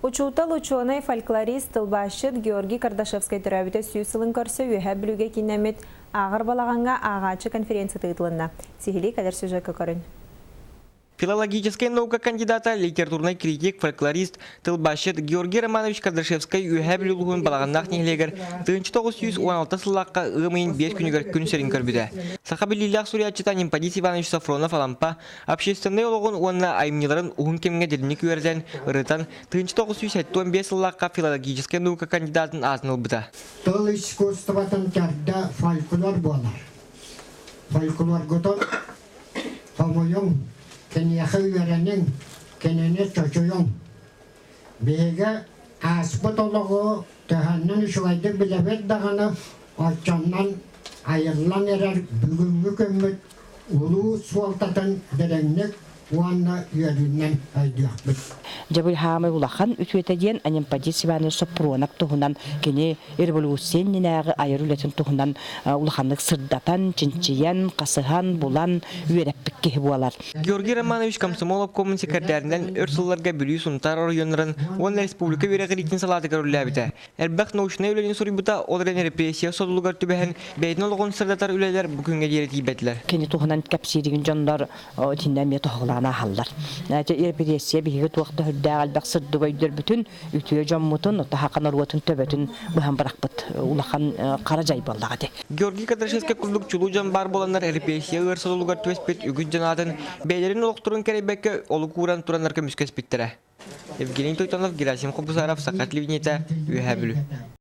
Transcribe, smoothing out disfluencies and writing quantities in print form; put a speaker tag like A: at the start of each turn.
A: Учуутал, учуонай, фольклорист, тылбаасчыт Георгий Кардашевскай төрөөбүтэ 100 сылын көрсө Үөһээ Бүлүүгэ кииннэммит ааҕар балаҕаҥҥа ааҕааччы конференцията ыытылынна. Сиһилии кэлэр сюжекка көрүн.
B: Филологическай наука кандидата, литературнай критик, фольклорист, тылбаасчыт Георгий Романович Кардашевскай Үөһээ Бүлүү улууһун Балаҕаннаах нэһилиэгэр 1916 сыллаахха ыам ыйын 5 күнүгэр күн сирин көрбүтэ. Саха биллиилээх суруйааччыта Нимпадис Иванович Софронов Алампа общественнай олоҕун уонна айымньыларын уһун кэмҥэ дириҥник үөрэтэн, ырытан, 1975 сыллаахха филологическай наука кандидатын аатын ылбыта.
C: Тыл искусствотын төрдө фольклор буолар. Фольклоргутун хомуйуҥ, киниэхэ үөрэниҥ, кинини чочуйуҥ. Биһиги ааспыт олоҕу төһөннөн үчүгэйдик билэбит даҕаны, оччоннон айыллан эрэр бүгүҥҥү күммүт улуу суолтатын дириҥник уонна үөрүүнэн өйдүөхпүт.
D: Дьэ хаамай улахан үтүөтэ диэн Анемподист Иванович Соппуруонап туһунан кини революция иннинээҕи айар үлэтин туһунан улаханнык сырдатан, чинчийэн, хасыһан, булан үөрэппит киһи буолар.
B: Георгий Романович комсомол обкомун секретарынан өр сылларга Бүлүү Сунтаар оройуоннарын уонна республика үөрэҕириитин салаатыгар үлэлээбитэ. Элбэх научнай үлэни суруйбута, ол эрэн репрессия содулугар түбэһэн, бэйэтин олоҕун сырдатар үлэлэр бу күҥҥэ диэри тиийбэтилэр.
D: Кини туһунан кэпсииригин дьоннор итиннэ эмиэ тоһоҕолоон ааһаллар. Репрессия биһиги туох да үрдээх элбэх сырдык өйдөрбүтүн, үтүө дьоммутун, таһака норуотун төбөтүн быһан бырахпыт улахан хара дьай буоллаҕа ити.
B: Георгий Кадрашевскай курдук чулуу дьон баар буоланнар репрессия ыар содулугар түбэспит үгүс дьон аатын бэйэлэрин олохторун кэрэйбэккэ олук ууран тураннар көмүскэспиттэрэ. Евгений Тойтонов, Герасим Хобусаров, Саха телевидениетэ, Үөһээ Бүлүү.